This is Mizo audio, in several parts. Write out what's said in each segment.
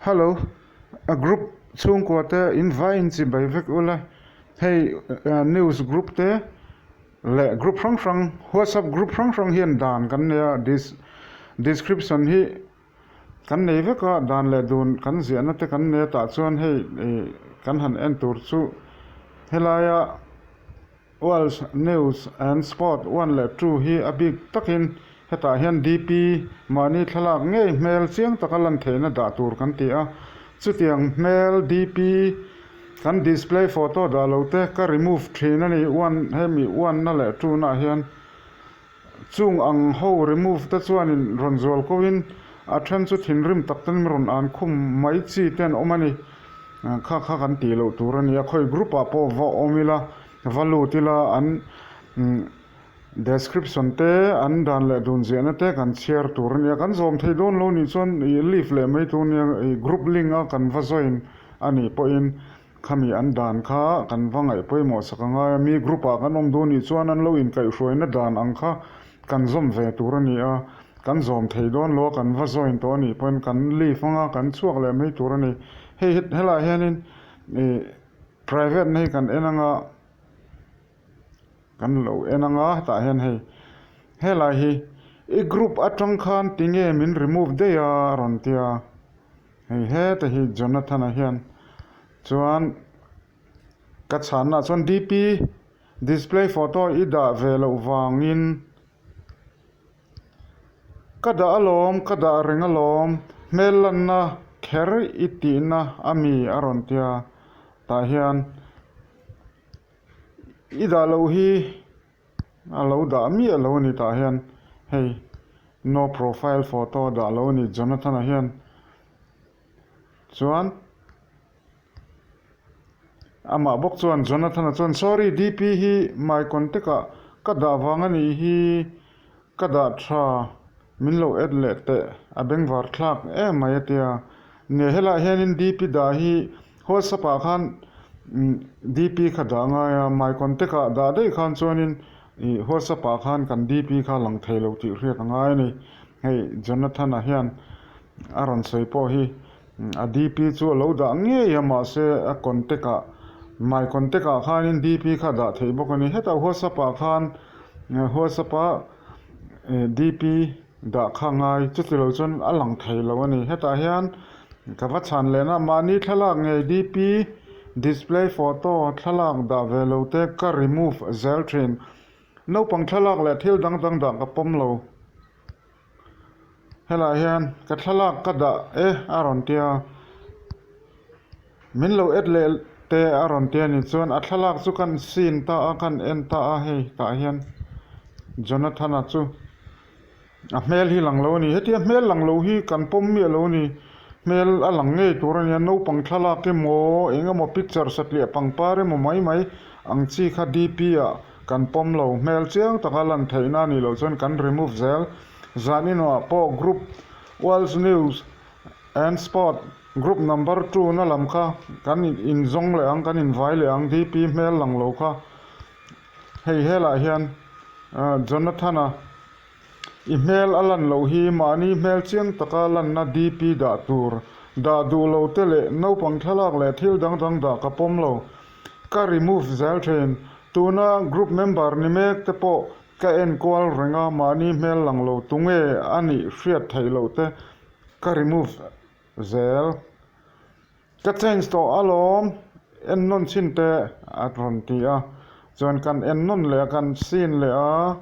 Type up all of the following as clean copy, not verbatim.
Hello, a group chhungkua te in vai in chi bai vek ula, hei news group te leh group hrang hrang whatsapp group hrang hrang hian dan kan nei a description hi kan nei vek a, dan leh dun kan ziahna te kan nei a tah chuan hei kan han en tur chu helaia World News and Sport one leh two hi a bik takin hetah hian DP mahni thlalak ngei hmel chiang taka lan theihna dah tur kan ti a. Chutiang hmel DP kan display photo dah lo te ka remove thin a ni one hemi one na leh two naah hian chung ang ho remove te chuanin rawn zual ko in a then chu thinrim tak ten rawn an khum mai chi te an awm a ni. Kha kha kan tih loh tur a ni a, khawi group ah pawh va awm ila, va lut ila an description te an dan leh dun ziahna te kan chhiar tur a ni a, kan zawm thei dawn lo nih chuan ih leave leh mai tur a nia, ih group link a kan va join a nih pawhin khami an dan kha kan va ngaih pawimawh sak a ngai a, mi group ah kan awm duh nih chuan an lo inkaihhruaina dan ang kha kan zawm ve tur a ni a, kan zawm thei dawn lo a, kan va join tawh a nih pawhin kan leave anga kan chhuak leh mai tur a ni. Hei helaiah hianin ih private na hi kan en anga kan lo en anga hetah hian hei helai hi i group atang khan tinge min remove daih a a rawn ti a, hei heta hi Jonathan-a hian chuan ka chhanna ah chuan DP display photo i dah ve loh vangin Ka dah alawm, ka dah reng alawm, hmel lanna kher i tihna a mi a rawn ti a, tah hian i dah loh hi a lo dah miah lo a ni tah hian hei no profile photo a dah lo a ni Jonathan-a hian chuan. Amah bawk chuan Jonathan-a chuan, Sorry, DP hi my contact-ah ka dah vang a nih hi, ka dah tha, min lo add leh teh, a bengvar thlak em mai a ti a. Nia, helaiah hianin DP dah hi WhatsApp-ah khan DP kha dah ngai a, my contact-ah dah daih khan chuanin ih WhatsApp-ah khan kan DP kha lang thei lo tih hriat a ngai a ni. Hei Jonathan-a hian a rawn sawi pawh hi. A DP chu a lo dah ngei a mahse a contact ah my contact ah khanin DP kha dah theih bawk a ni. Hetah WhatsApp ah khan WhatsApp ah DP dah kha ngai chuti lo chuan a lang thei lo a ni. Hetah hian ka va chhan leh na mahni thlalak ngei DP display photo thlalak dah ve lo te ka remove zel thin. Naupang thlalak leh thil dang dang dah ka pawm lo. Helaiah hian ka thlalak ka dah e a rawn ti a, min lo et leh te a rawn ti a ni chuan a thlalak chu kan sin ta a kan en ta a hei tah hian Jonathan-a chu a hmel hi lang lo a ni hetia hmel lang lo hi kan pawm miah lo a ni hmel a lang ngei tur a nia naupang thlalak emaw eng emaw picture satliah pangpar emaw mai mai ang chi kha D P ah Kan pawm lo hmel chiang taka lan theihna a nih loh chuan kan remove zel. Zan inawah pawh group World News and Sport group number two na lam kha kan inzawng leh ang, kan invai leh ang DP hmel lang lo kha. Hei helah hian Jonathan-a i hmel a lan loh hi mahni hmel chiang taka lanna DP dah tur dah duh lo te leh naupang thlalak leh thil dang dang dah ka pawm lo. Ka remove zel thin. Tuna group member ni mek te pawh ka en kual reng a, mahni hmel lang lo tunge a nih hriat theih loh te ka remove zel. Ka change tawh alawm, en nawn chhin te a rawn ti a. Chuan kan en nawn leh a, kan scene leh a.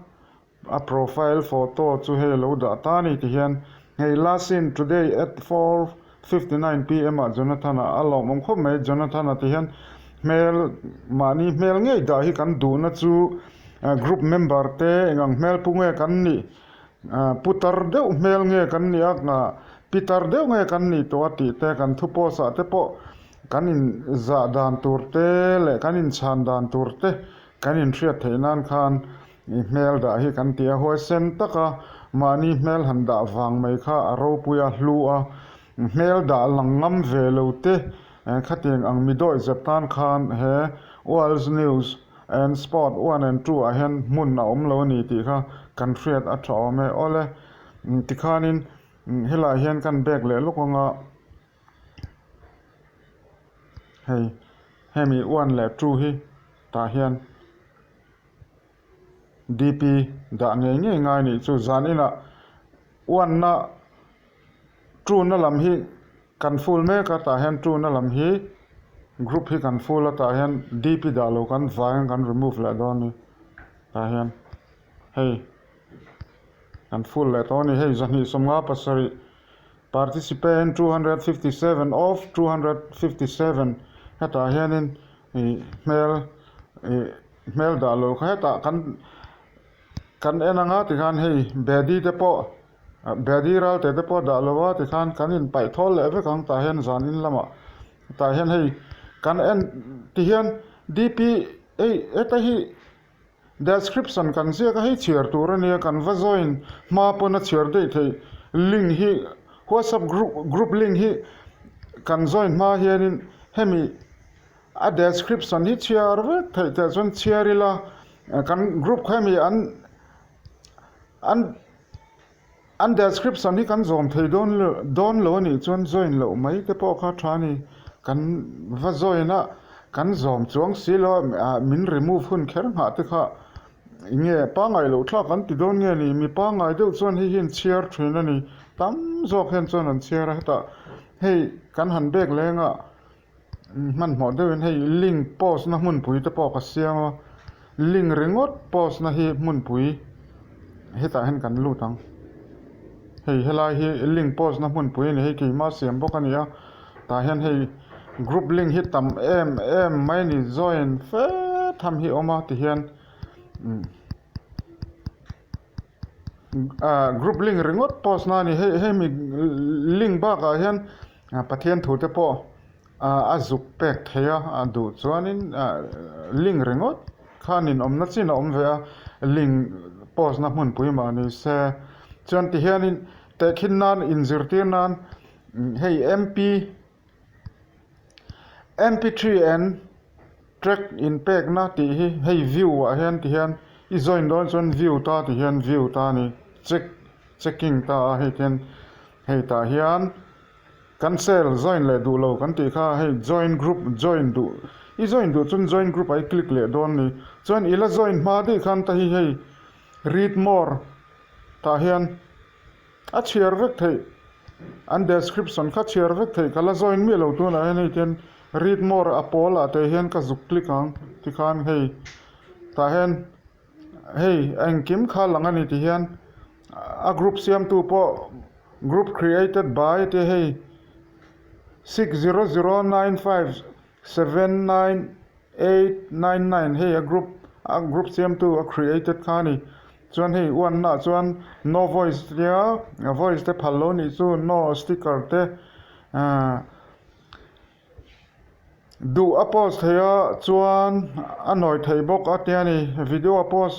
A profile photo chu hei lo dah ta a ni ti hian hei last seen today at 4:59 pm ah Jonathan-a a lawmawm khawp mai. Jonathan-a ti hian hmel mahni hmel ngei dah hi kan duhna chu group member te engang hmel pu nge kan nih putar deuh hmel nge kan nih a pitar deuh nge kan nih tawh a tih te kan thu post ah te pawh kan inzah dan tur te leh kan inchhan dan tur te kan inhriat theih nan khan I hmel dah hi kan ti a, huaisen taka mahni hmel han dah vang mai kha a ropui a, hlu a, hmel dah lang ngam ve lo te khatiang ang mi dawih zep tan khan he World News and Sport one and two ah hian hmun a awm lo a ni tih kha kan hriat a tha awm e. Awle, tikhanin helaiah hian kan bag leh lawk anga. Hei hemi one leh two hi tah hian DP dah ngei ngei ngai nih chu zan inah one na two na lam hi kan full mek a tah hian two na lam hi group hi kan full a tah hian DP dah lo kan vai ang kan remove leh dawn a ni tah hian hei kan full leh tawh a ni hei 257 Participant 257 of 257 hetah hianin ih hmel ih hmel dah lo kha hetah kan kan en anga tikhan hei Bedi te pawh Bedi Ralte te pawh dah lo a tikhan kan inpaih thawl leh vek ang tah hian zan in lamah tah hian hei kan en tihian DP hei heta hi. Description kan ziak a hei chhiar tur a nia kan va join hma pawn a chhiar daih theih link hi whatsapp group group link hi kan join hma hianin hemi a description hi chhiar vek theih teh chuan chhiar ila kan group kha hemi an an An description hi kan zawm thei dawn dawn lo a nih chuan join loh mai te pawh kha tha a ni. Kan va join a, kan zawm chuang si lo a, min remove hun kher nghah te kha nge pangngai loh thlak an ti dawn nge ni? Mi pangngai deuh chuan hei hi an chhiar thin a ni. Tam zawk hian chuan an chhiar a, hetah hei kan han bek leng a. Hmanhmawh deuhin hei link post na hmunpui te pawh ka siam a, link ringawt post na hi hmunpui hetah hian kan lut ang. Hei helai hi link post na hmunpui a ni hei keimah siam bawk a ni a, tah hian hei group link hi tam em em mai a ni join fe tham hi a awm a tihian umm. Ah group link ringawt post na a ni hei hemi link bakah hian Pathian thu te pawh ah a zuk pek thei a a duh chuanin ah link ringawt khan inawmna chin a awm ve a link post na hmunpui mah ni se chuan tihianin tehkhin nan inzirtir nan hei MP MP3 and track inpekna tih hi hei view ah hian ti hian i join dawn chuan view ta ti hian view ta a ni check checking ta a hei khian hei tah hian cancel join leh duh lo kan tih kha hei join group join duh i join duh chuan join group ah i click leh dawn a ni chuan i la join hma daih khan ta hi hei read more tah hian. A chhiar vek theih, an description kha chhiar vek theih ka la join miah lo tunah hian hei tihian read more a pawl ah te hian ka zuk click ang tikhan hei tah hian hei engkim kha lang a ni ti hian a group siamtu pawh group created by te hei 600957 9 899 hei a group a group siamtu a created kha a ni chuan hei one ah chuan no voice tia voice te phal lo nih chu no sticker te ahh duh a post thei a chuan a nawi thei bawk a tia ni video a post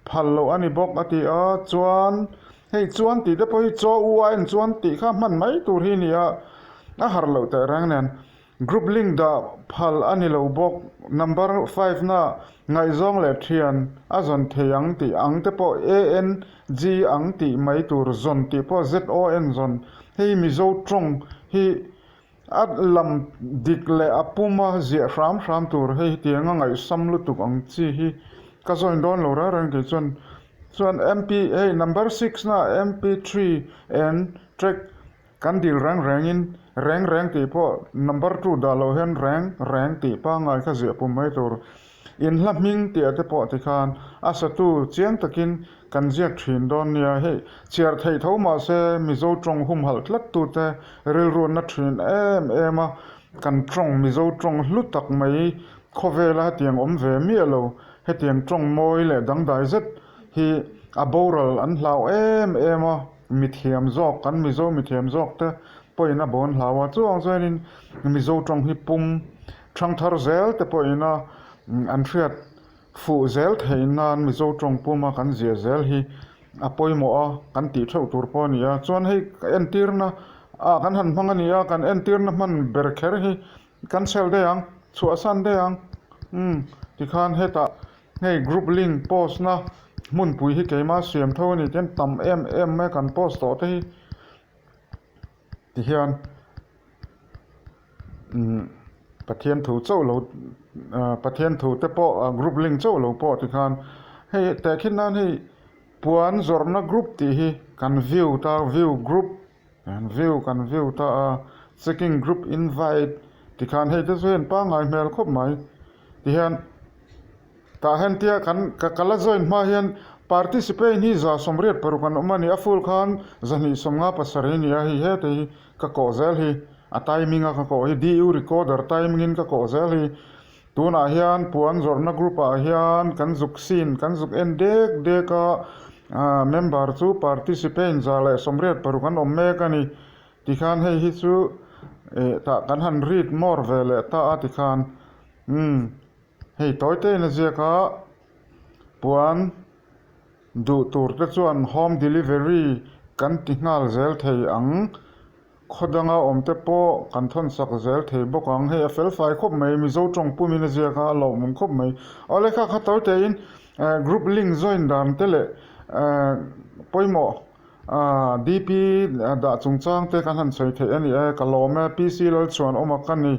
phal loh a ni bawk a ti a chuan hei chuan tih te pawh hi chaw u a en chuan tih kha hman mai tur hi a ni a a harh loh teh reng nen. Group link dah phal a ni lo bawk. Number five na ngaihzawng leh thian a zawn thei ang tih ang te pawh ANG ang tih mai tur zawn tih pawh ZON zawn. Hei Mizo tawng hi a lam dik leh a puma ziah hram hram tur hei hetianga ngaihsam lutuk ang chi hi ka join dawn lo reng reng kei chuan chuan MP hei number six na MP3 and track Kan dil reng rengin reng reng tih pawh number two dah loh hian reng reng tih pangngai kha ziah pum mai tur. In hla hming tih ah te pawh tikhan a satu chiang takin kan ziak thin dawn nia. Hei chhiar theih tho mahse Mizo tawng humhalh tlat tute rilru na thin em em a, kan tawng Mizo tawng hlu tak mai khawvela hetiang awm ve miah lo, hetiang tawng mawi leh dangdai zet hi a boral an hlau em em a. Mithiam zawk, kan Mizo mithiam zawk te pawhin a bawn hlau a, chuvang chuanin Mizo tawng hi pum thangthar zel te pawhin a an hriat fuh zel theih nan Mizo tawng puma kan zia zel hi a pawimawh a, kan tih theuh tur pawh a ni a. Chuan hei entirna ah kan han hmang a ni a, kan entirna hman ber kher hi kan sel daih ang, chhuahsan daih ang, umm tikhan hetah Hei group link post na hmunpui hi keimah siam tho a ni tihian tam em em mai kan post tawh te hi tihian umm. Pathian thu chauh lo Pathian thu te pawh group link chauh lo pawh tikhan hei tehkhin nan hei puan zawrhna group tih hi kan view ta view group view kan view ta a checking group invite tikhan hei te chu hei an pangngai hmel khawp mai tihian. Tah hian tia kan ka ka la join hma hian participant hi 186 an awm a ni. A full khan 257 a ni a, hei hete hi ka kawh zel hi a timing a ka kawh hi DU recorder timing in ka kawh zel hi. Tunah hian puan zawrhna group ah hian kan zuk scene kan zuk en dek dek a, ah member chu participant 186 an awm mek a ni. Tikhan hei hi chu eh tah kan han read more ve leh ta a tikhan umm. Hei tawi te in a ziak a, puan duh tur te chuan home delivery kan ti nghal zel thei ang, khaw danga awm te pawh kan thawn sak zel thei bawk ang, hei a fel fai khawp mai, Mizo tawng pum in a ziak a, a lawmawm khawp mai. Awle kha kha tawi te in group link join dan te leh pawimawh DP dah chungchang te kan han sawi theih a ni e, ka lawm e, PC Lalchhuanawma ka ni.